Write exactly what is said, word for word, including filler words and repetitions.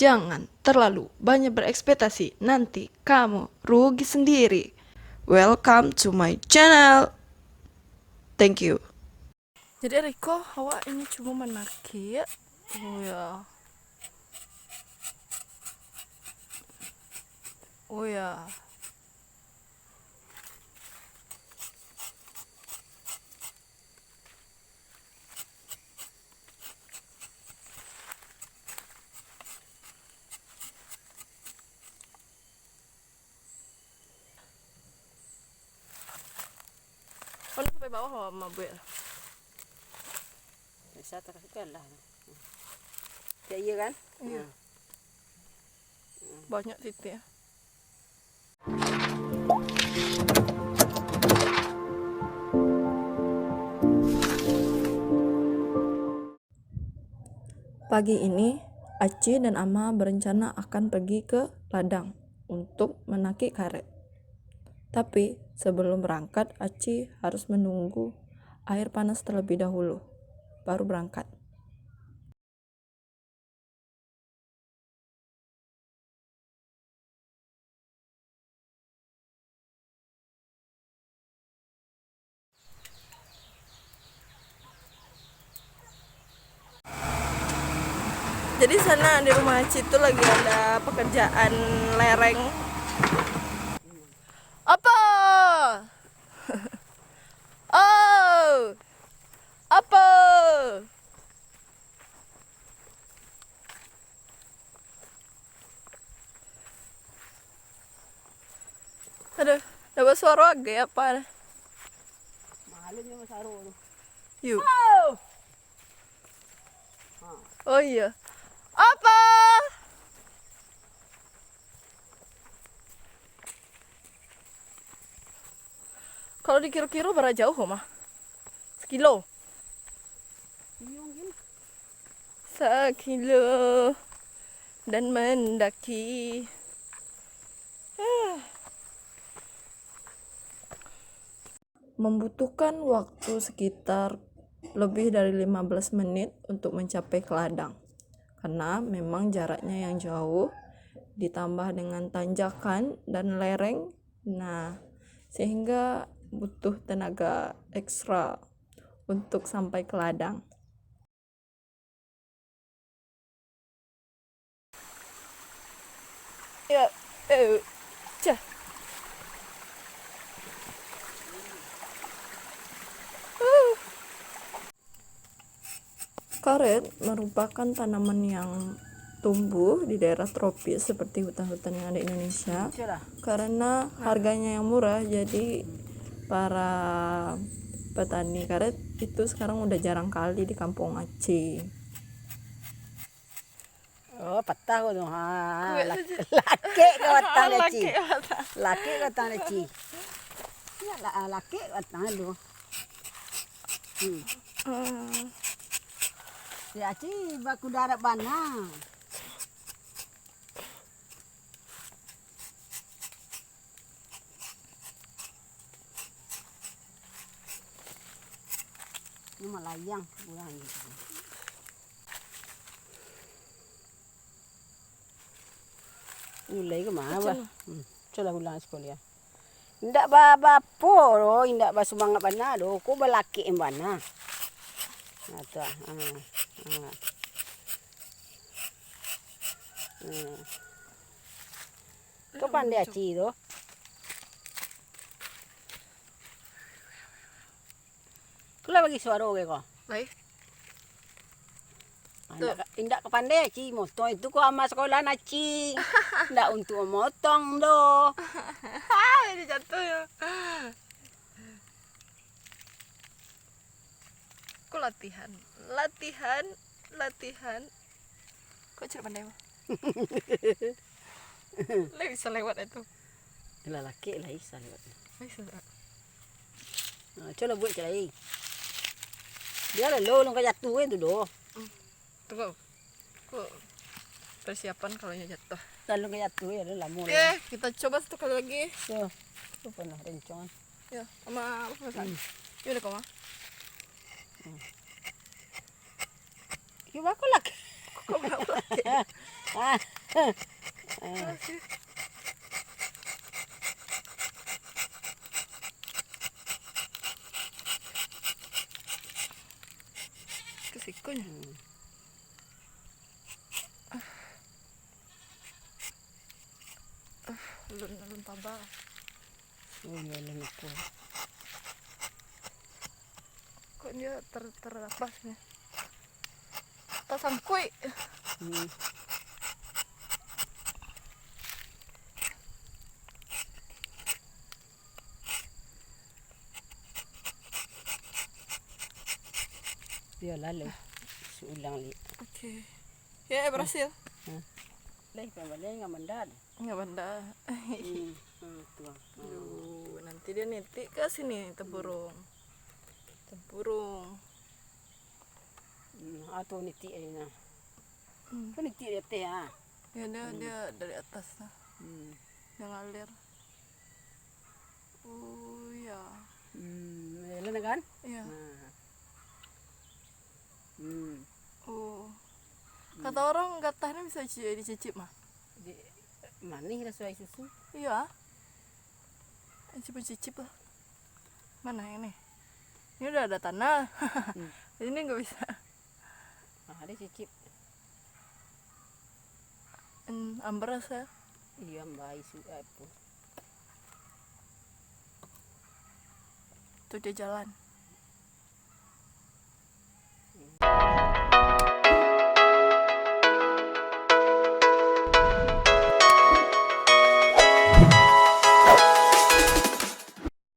Jangan terlalu banyak berekspektasi, nanti kamu rugi sendiri. Welcome to my channel. Thank you. Jadi, Riko, awak ini cuma manakik. Oh ya. Oh ya. Kalau sampai bawah, oh, mabuak. Bisa terus kan lah. Ya, iya kan? Iya. Nah. Banyak titik. Pagi ini, Aci dan Ama berencana akan pergi ke ladang untuk menakik karet. Tapi, sebelum berangkat, Aci harus menunggu air panas terlebih dahulu, baru berangkat. Jadi, sana di rumah Aci tu lagi ada pekerjaan lereng. Apa? Oh. Apa? Aduh, dapat suara agak apa? Mahalnya suara tu. Yuk. Oh. Oh iya. Apa? Kalau dikiro-kiro bara jauh mah? Sakilo. Sakilo dan mendaki. Ah. Membutuhkan waktu sekitar lebih dari lima belas menit untuk mencapai ke ladang, karena memang jaraknya yang jauh, ditambah dengan tanjakan dan lereng, nah, sehingga butuh tenaga ekstra untuk sampai ke ladang. Ya, eh, cah. Uh. Karet merupakan tanaman yang tumbuh di daerah tropis seperti hutan-hutan yang ada di Indonesia. Karena harganya yang murah, jadi para petani karet itu sekarang udah jarang kali di kampung Aci. Oh, patah ko tu. Ha, lakek ka batang, Ci. Lakek ka batang. Lakek ka batang, Ci. Iyo lah, lakek ka batang tu. Hmm. Hmm. Ya, Ci, baku darat bana. Ni malayang urang ni. Gulai ka ma, Bah? Hmm, cubolah ulang sakali, ah. Indak ba-, ba-, apo doh, indak basumangat bana doh. Ko balakek bana. Nah, tu, ah. Ah, ah. Hmm. Ko pandai Aci tu. Ko lah bagi suaro ke ko? Lai. Ah, indak ka, indak ka pandai Aci motong itu ko, ama sakolah Aci. Indak untuak mamotong doh. Jadi jatuah yo. Ko latihan, latihan, latihan. Kok cak pandai, mah? Lai bisa lewat itu. Lah, lakek lah bisa lewat. Lai bisa lewat. Nah, cubolah buek cak lai. Bialah lo, ulun ka jatuah kan tu doh. Hmm. Tunggu. Kok persiapan kalau nyo jatuah? Lalu ka jatuah yo, lamo lah. Oke, kita coba satu kali lagi. So, tu pernah rencong. Ya, ama apa pesan? Hmm. Yo, udah kau mah. Hmm. Yo, baku lagi. Kok baku lagi? Ah. Ke sikonya. Hmm. Ah. Ah, alun, alun taba. Oh, iyo, alun lupo. Kok dia ter-, terlepas ni? Tasangkuik. Hmm. Biarlah, lo. Sulang, Li. Oke. Ya, berhasil. Hah? Leh, pambalian nggak mandar. Nggak mandar. Hmm, hmm, tuh. Hmm. Aduh, nanti dia nitik ke sini, tempurung. Tempurung. Hmm, ah, tu nitik aja, nah. Hmm. Kan nitik di ateh, ah. Ya, dia, hmm, dia dari atas, nah. Hmm. Dia ngalir. Oh, ya. Hmm, ya, lah, kan? Iya. Nah. Hmm. Oh. Hmm. Kata orang, gatah ni bisa ci-, dicicip mah. Di, manih raso air susu. Iya. Coba cicip lah. Mana ini? Ini udah ada tanah. Hmm. Ini nggak bisa. Ah, ada cicip. Hmm, amber rasa. Iya, amber isu apa? Tuh dia jalan.